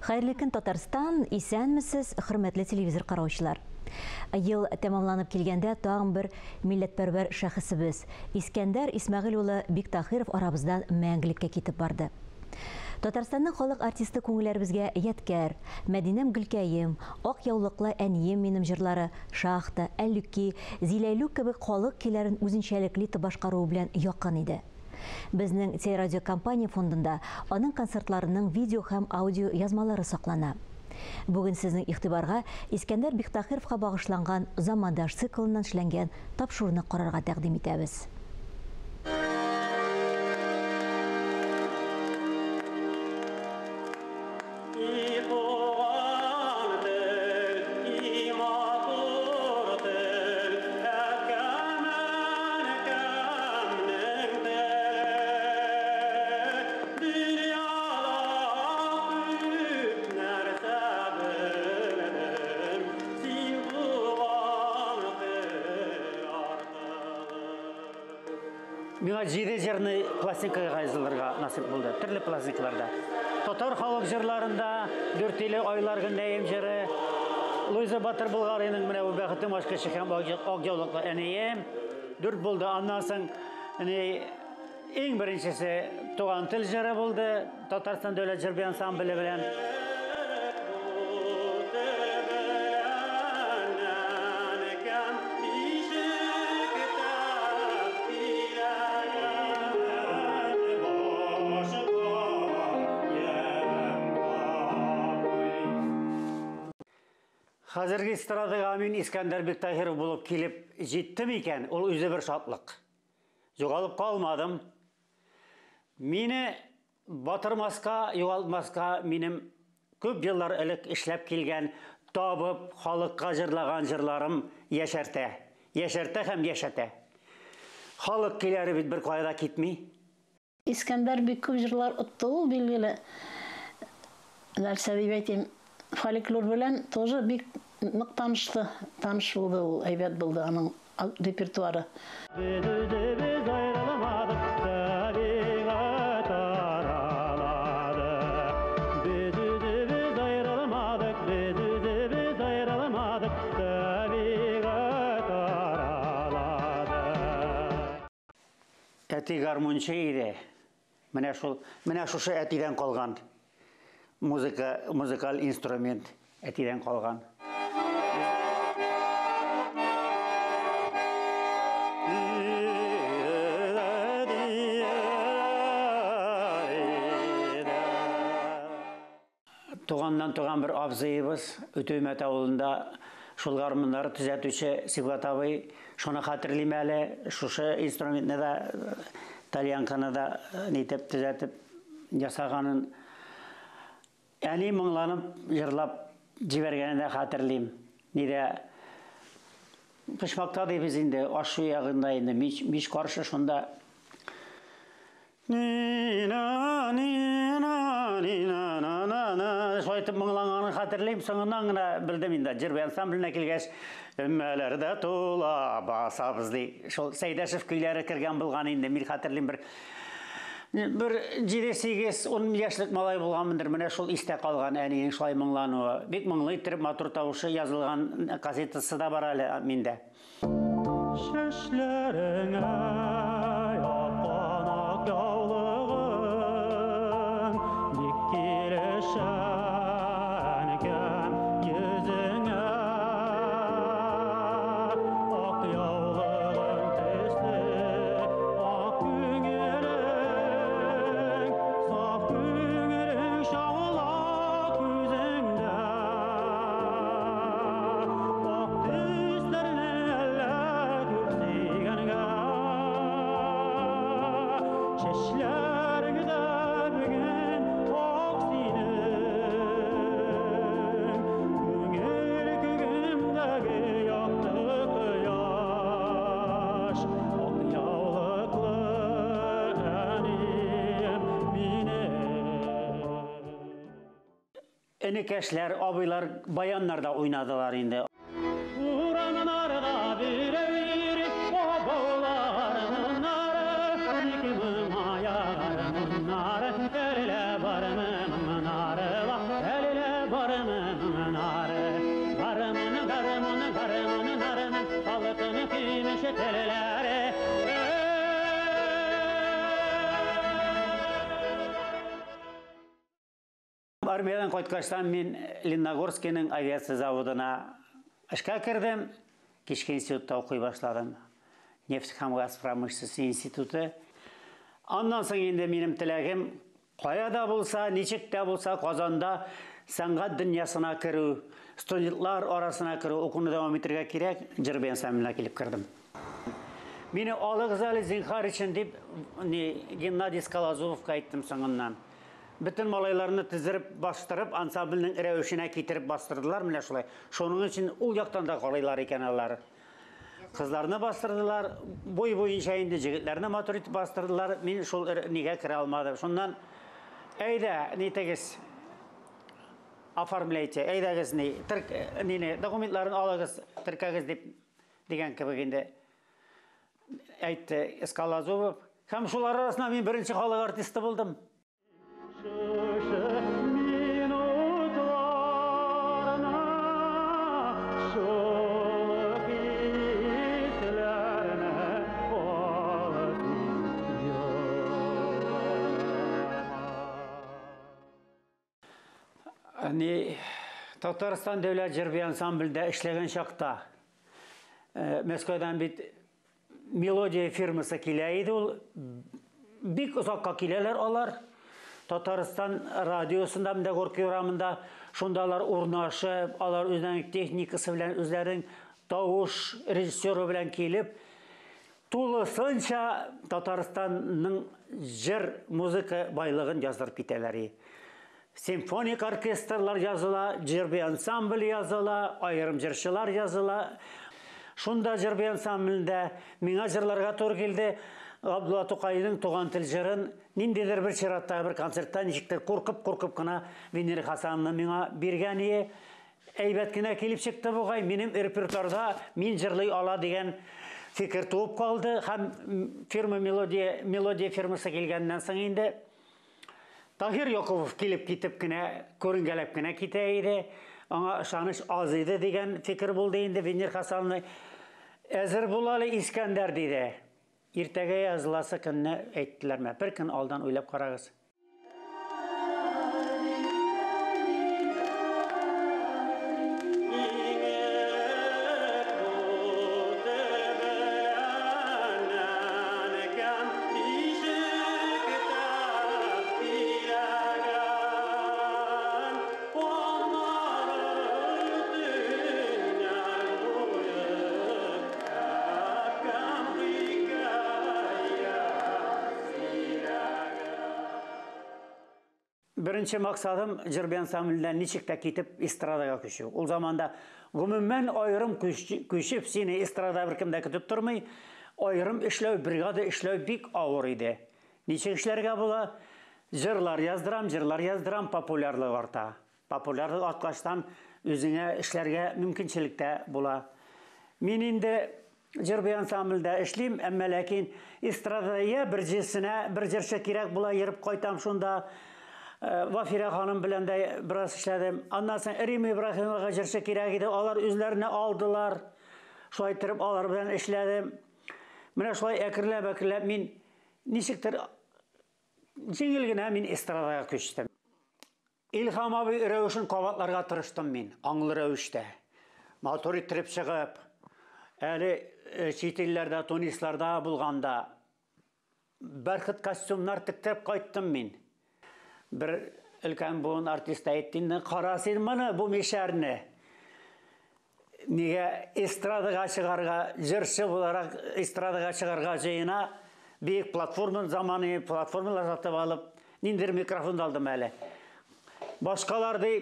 Хәерле көн, Татарстан, исәнмесез, хөрмәтле телевизор караучылар. Ел тәмамланып килгәндә тагын бер милләтпәрвәр шәхесебез Искәндәр Исмәгыйль улы Биктахиров арабыздан мәңгелеккә китеп барды. Татарстанның халык артисты күңелләребезгә ядкәр, Мәдинәм Гөлкәем, Ак яулыклы әнием минем җырлары, Шахта, Әллүки, Зиләйлүк кебек халык көйләрен үзенчәлекле итеп башкаруы белән якын иде. Безнең телерадиокомпания фондында аның концертларының видео һәм аудио язмалары саклана. Бүген сезнең игътибарга Искәндәр Биктахировка багышланган Замандаш циклыннан эшләнгән тапшыруны карарга тәкъдим итәбез. Миңа 7 җырны пластинкага язылырга насыйп булды, төрле пластинкаларда. Татар халык җырларында Дүртөйле айлар гөндәем җыры, Луиза Батыр Булгариның менә бу бәхетем ачкычы һәм ак яулыклы әнием 4 булды. Аннан соң иң беренчесе Туган тел җыры булды, Татарстан дәүләт җыр бию ансамбле белән. Хәзерге эстрадага мин Искәндәр Биктахиров булып килеп җиттем икән, ул үзе бер шатлык. Югалып калмадым. Мине батырмаска, югалтмаска минем күп еллар элек эшләп килгән, табып, халыкка җырлаган җырларым яшәртә. Яшәртә һәм яшәтә. Халык көйләре бит бер кая да китми. Искәндәр бик күп җырлар отты ул, билгеле. Нәрсә дип әйтим, фольклор белән тоже бик нык танышты, таныш булды ул, әйбәт булды аның репертуары. Әти гармунчы иде. Менә шул, менә шушы әтидән калган музыка, музыкаль инструмент әтидән калган. Туганнан туган бер абзыебыз Өтөймәт авылында шул гармуннары төзәтүче Сибгат абый, шуны хәтерлим әле, шушы инструментны да, тальянканы да нитеп төзәтеп ясаганын. Әни моңланып җырлап җибәргәнен дә хәтерлим. Нидә почмакта дибез инде, аш ягында инде, мич каршы шунда. Нина, нина, нина, на, на, на. Шулай итеп моңланганын хәтерлим. Соңыннан гына белдем инде, җыр бию ансамбленә килгәч, өммәләрдә тула басабыз ди. Шул Сәйдәшев көйләре кергән булган инде, мин хәтерлим бер 7-8-10 яшьлек малай булганмындыр, менә шул истә калган әнинең шулай моңлануы. Бик моңлы итеп матур тавышы язылган газетасы да бар әле миндә. Чәчләреңә япкан ак яулыгың бик килешә икән йөзеңә. Ак яулыгың төсле ак күңелең, саф күңелең чагыла күзеңдә. Ак төсләрне әллә күп сөйгәнгә, чәчләрең дә бүген ак синең. Күңел күгемдәге якты кояш, ак яулыклы әнием минем. Энекәшләр, абыйлар баяннарда уйнадылар инде. Урамнарда берәү йөри, бабаларның нары, ике мең аягының нары, әллә бармы моңнары ла, әллә Армиядән кайткачтан мин Лениногорскийның авиация заводына эшкә кердем. Кичке институтта укый башладым. Нефть һәм газ промышленности институты. Аннан соң инде минем теләгем кая да булса, ничек тә булса Казанда сәнгать дөньясына керү, студентлар арасына керү, укуны дәвам итәргә кирәк, җыр ансамбленә килеп кердем. Мине алыгыз әле зинһар өчен дип, ни, Геннадий Скалозубовка әйттем соңыннан. Бөтен малайларны тезереп бастырып, ансамбльнең рәвешенә китереп бастырдылар менә шулай. Шуның өчен ул яктан да карыйлар икән алар. Кызларны бастырдылар, буй буенча инде җегетләрне матур итеп бастырдылар. Мин шул нигә керә алмадым. Шуннан әйдә, нитегез, оформляйте, әйдәгез ни, терк, нине, документларын алыгыз, теркәгез дип дигән кебек инде әйтте Скалозубов. Һәм шулар арасында мин беренче халык артисты булдым. Ни, Татарстан дәүләт җыр-бию ансамблендә эшләгән чакта, Мәскәүдән бит Мелодия фирмасы килә иде ул. Бик озакка киләләр алар. Татарстан радиосында, монда Горький урамында, шунда алар урнашып, алар үзләренең техникасы белән, үзләренең тавыш режиссеры белән килеп, тулысынча Татарстанның җыр, музыка байлыгын яздырып китәләр. Симфоник оркестрлар языла, җыр-бию ансамбль языла, аерым җырчылар языла. Шунда җыр-бию ансамблендә миңа җырларга туры килде. Габдулла Тукайның Туган тел җырын ниндидер бер чиратта бер концертта ничектер куркып-куркып кына Венера Хасановна миңа биргән ие. Әйбәт кенә килеп чыкты бугай, минем репертуарда мин җырлый ала дигән фикер туып калды. Һәм фирма Мелодия, Мелодия фирмасы килгәннән соң инде Таһир Якупов килеп китеп кенә, күренгәләп кенә китә иде. Аңа ышаныч аз иде дигән фикер булды инде. Венера Хасановна әзер бул әле, Искәндәр, диде. Иртәгә языласы көнне әйттеләрме? Бер көн алдан уйлап карагыз. Беренче максатым җыр-бию ансамбленнән ничек тә китеп эстрадага күчү. Ул заманда гомумән аерым күчеп сине эстрада беркем дә көтеп тормый. Аерым эшләү, бригада эшләү бик авыр иде. Ничек эшләргә була? Җырлар яздырам, җырлар яздырам, популярлык арта. Популярлык арткачтан үзеңә эшләргә мөмкинчелек тә була. Мин инде җыр-бию ансамблендә эшлим, әмма ләкин эстрадада я бер җырсына, бер җырчы кирәк була, йөреп кайтам шунда. Вафира ханым белән дә бераз эшләдем. Аннан соң Рима Ибраһимовага җырчы кирәк иде, алар үзләренә алдылар. Шулай итеп алар белән эшләдем. Менә шулай әкренләп-әкренләп мин ничектер җиңел генә мин эстрадага күчтем. Илһам абый рәвешен кабатларга тырыштым мин, аңлы рәвештә. Матур иттереп чыгып, әле чит илләрдә, Тунисларда булганда бәрхет костюмнар тектереп кайттым мин. Бер өлкән буын артист әйтте инде, кара син моны, бу мишәрне. Нигә эстрадага чыгарга, җырчы буларак эстрадага чыгарга җыена, биек платформа заманы, платформалар сатып алып, ниндидер микрофон да алдым әле. Башкалар ди,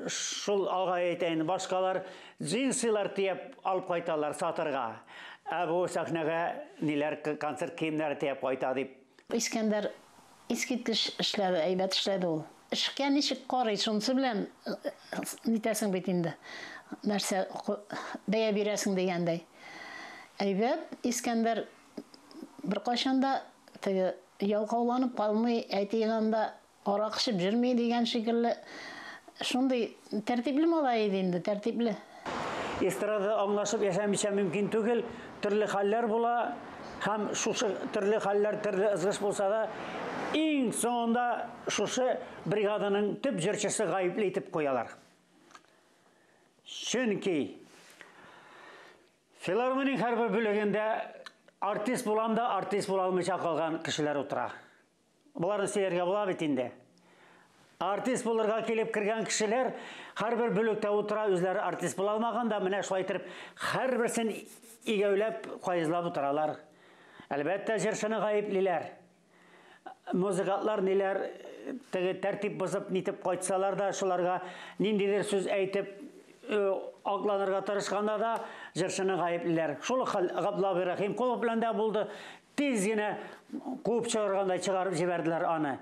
шул алга әйтәйин, башкалар джинсылар тияп алып кайталар сатырга. Ә бу сәхнәгә ниләр концерт киемнәре тияп кайта дип. Искәндәр искиткеч эшләде, әйбәт эшләде ул. Эшкә ничек карый, шунысы белән нитәсең бит инде. Нәрсә бәя бирәсең дигәндәй. Әйбәт, Искәндәр беркайчан да теге ялкауланып калмый, әйтик анда арак эчеп йөрми дигән шикелле. Шундый тәртипле малай иде инде, тәртипле. Эстрадада аңлашып яшәмичә мөмкин түгел, төрле хәлләр була һәм шушы төрле хәлләр, төрле ызгыш булса да, Иң соңында шушы бригаданың төп җырчысы гаепле итеп куялар. Чөнки филармониянең һәрбер бүлегендә артист булам да артист була алмыйча калган кешеләр утыра. Боларны сөйләргә була бит инде. Артист булырга килеп кергән кешеләр һәрбер бүлектә утыра, үзләре артист була алмаган да, менә шулай итеп һәрберсен игәүләп, каезлап утыралар. Әлбәттә, җырчыны гаеплиләр. Музыкантлар ниләр теге тәртип бозып нитеп кайтсалар да, шуларга ниндидер сүз әйтеп акланырга тырышканда да җырчыны гаеплиләр. Шул хәл Габдулла абый Рәхимкулов белән дә булды. Тиз генә куып чыгаргандай чыгарып җибәрделәр аны.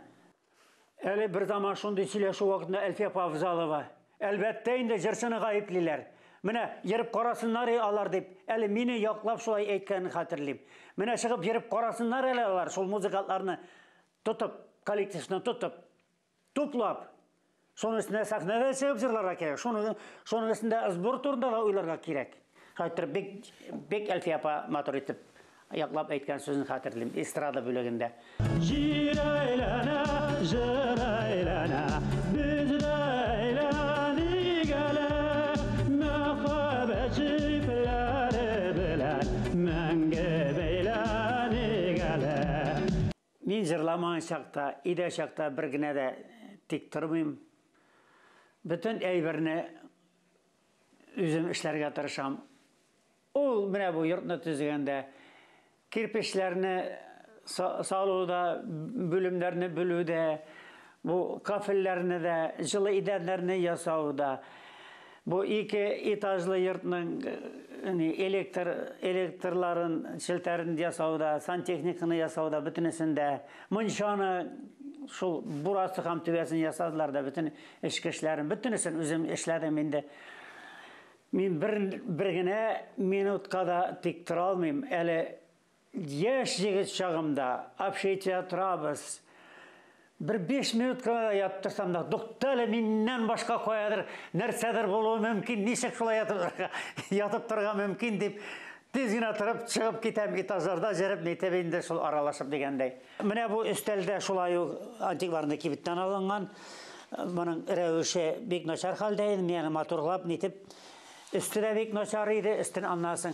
Әле бер заман шундый сөйләшү вакытында Әлфия апа Авзалова, әлбәттә инде җырчыны гаеплиләр. Менә йөреп карасыннар алар дип, әле мине яклап шулай әйткәнен хәтерлим. Менә чыгып йөреп карасыннар әле алар, шул музыкантларны тотып, коллективны тотып, туплап, шуның өстенә сәхнәдә чыгып җырларга кирәк. Шуның өстендә сбор турында да уйларга кирәк. Шулай бик бик Әлфия апа матур итеп яклап әйткән сүзен хәтерлим эстрада бүлегендә. Җир әйләнә, җыр әйләнә, без дә әйләник әле, мәхәббәт җепләре белән мәңге бәйләник әле. Мин җырламаган чакта, өйдә чакта бер генә дә тик тормыйм. Бөтен әйберне үзем эшләргә тырышам. Ул менә бу йортны төзегәндә кирпечләрне салуда, бүлемнәрне бүлүдә, бу кафельләрне дә, җылы идәннәрне ясауда, бу ике этажлы йортның электр электрларын, челтәрен ясауда, сантехниканы ясауда, бөтенесендә, мунчаны шул бурасы һәм түбәсен ясадылар да, бөтен эчке эшләрен, бөтенесен үзем эшләдем инде. Мин бер генә минутка да тик тора алмыйм. Әле яшь егет чагымда общежитиедә торабыз. Бер 5 минут кына да ятып торсам да, тукта әле миннән башка каядыр нәрсәдер булуы мөмкин, ничек шулай ятып торырга мөмкин дип, тиз генә торып чыгып китәм, этажларда җөреп нитеп инде шул аралашып дигәндәй. Менә бу өстәлдә шулай ук антикварный кибеттән алынган. Моның рәвеше бик начар хәлдә иде, мин аны матурлап нитеп, өсте дә бик начар иде, өстен аннан соң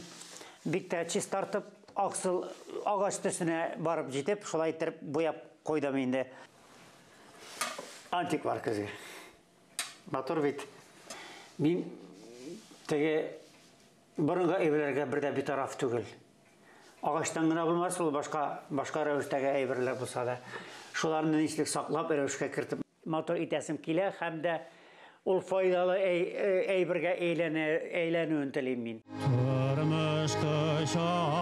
бик тә чистартып, аксыл агач төсенә барып җитеп, шулай итеп буяп куйдым инде. Антиквар көзге. Матур бит. Мин теге борынгы әйберләргә бер дә битараф түгел. Агачтан гына булмас, ул башка рәвештәге әйберләр булса да, шуларны ничек саклап рәвешкә кертеп матур итәсем килә һәм дә ул файдалы әйбергә әйләнүен телим мин. Тормыш кочагында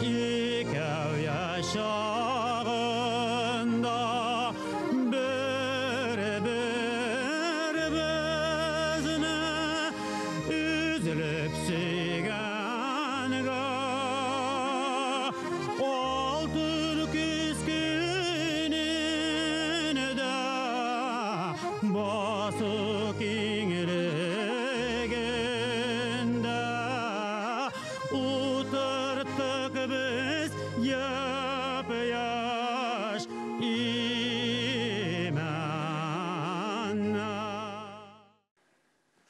икәү яшагында бер-беребезне өзелеп сөйгәнгә алтын көз көнендә басу киңлегендә утырттык без япь-яшь имәннәр.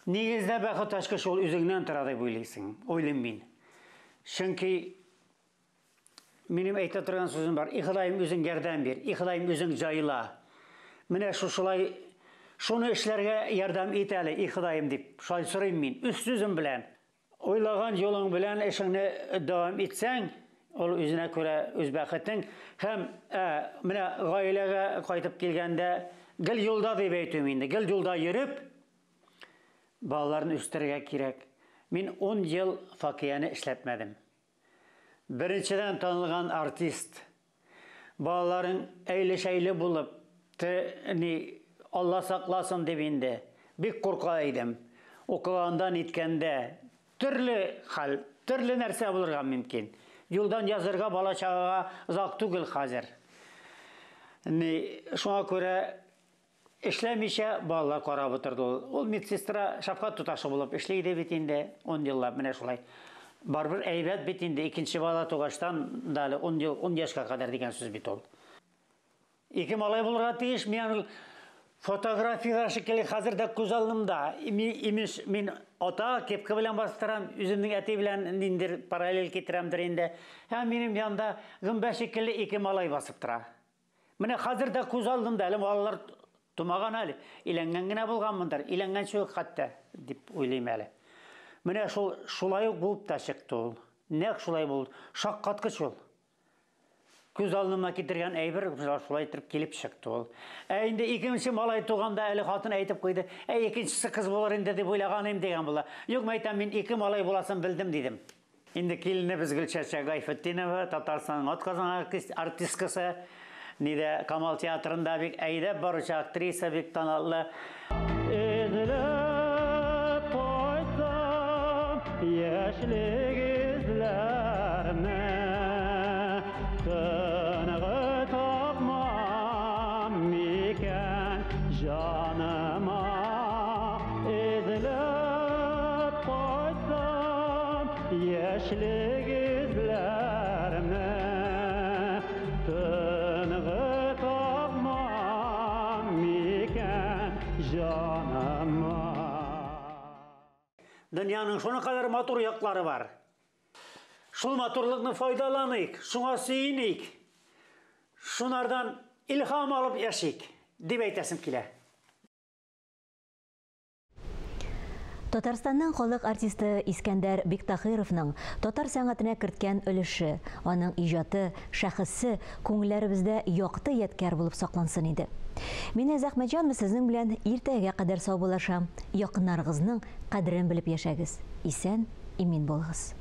Нигездә бәхет ачкычы ул үзеңнән тора дип уйлыйсың, уйлыйм мин. Чөнки минем әйтә торган сүзем бар: "И Ходаем, үзең ярдәм бир, и Ходаем, үзең җайла. Менә шушылай шуны эшләргә ярдәм ит әле, и Ходаем" дип шулай сорыйм мин үз сүзем белән. Уйлаган юлың белән эшеңне дәвам итсәң, ул үзенә күрә үз бәхетең. Һәм менә гаиләгә кайтып килгәндә гел юлда дип әйтүем инде, гел юлда йөреп балаларны үстерергә кирәк. Мин 10 ел Факияне эшләтмәдем. Беренчедән танылган артист. Балаларың әйле-шәйле булып, ни Алла сакласын дип инде бик курка идем. Укыганда ниткәндә төрле хәл, төрле нәрсә булырга мөмкин. Юлдан язырга бала чагага озак түгел хәзер. Ни шуңа күрә эшләмичә балалар карап утырды ул. Ул медсестра, шәфкать туташы булып эшли иде бит инде 10 еллап менә шулай. Барыбер әйбәт бит инде, икенче бала тугачтан да әле 10 ел, 10 яшькә кадәр дигән сүз бит ул. Ике малай булырга тиеш, мин аны фотографиягә шикелле хәзер дә күз алдымда. Имеш, мин ата кепка белән бастырам, үземнең әти белән ниндидер параллель китерәмдер инде. Һәм минем янда гөмбә шикелле ике малай басып тора. Менә хәзер дә күз алдымда, әле балалар тумаган әле, өйләнгән генә булганмындыр, өйләнгәнче үк хәтта, дип уйлыйм әле. Менә шул шулай ук булып та чыкты ул. Нәкъ шулай булды. Шаккаткыч ул. Күз алдыма китергән әйбер шулай итеп килеп чыкты ул. Ә инде икенче малай туганда әле хатын әйтеп куйды, ә икенчесе кыз булыр инде дип уйлаган идем дигән була. Юк, мин әйтәм, мин ике малай буласын белдем дидем. Инде киленебез Гөлчәчәк Гайфетдинова, Татарстанның атказанган артисткасы, нидә Камал театрында бик әйдәп баручы актриса, бик таныклы. Эзләп кайтсам яшьлек эзләремне, тынгы тапмам микән җаныма. Эзләп кайтсам яшьлек эзләремне, тынгы тапмам микән җаныма. Дөньяның шуның кадәр матур яклары бар. Шул матурлыкны файдаланыйк, шуңа сөеник. Шунардан илһам алып яшик, дип әйтәсем килә. Татарстанның халык артисты Искәндәр Биктахировның татар сәнгатенә керткән өлеше, аның иҗаты, шәхесе күңелләребездә якты ядкәр булып саклансын иде. Мин Әз Әхмәтҗанова сезнең белән иртәгә кадәр саубуллашам. Якыннарыгызның кадерен белеп яшәгез. Исән, имин булыгыз.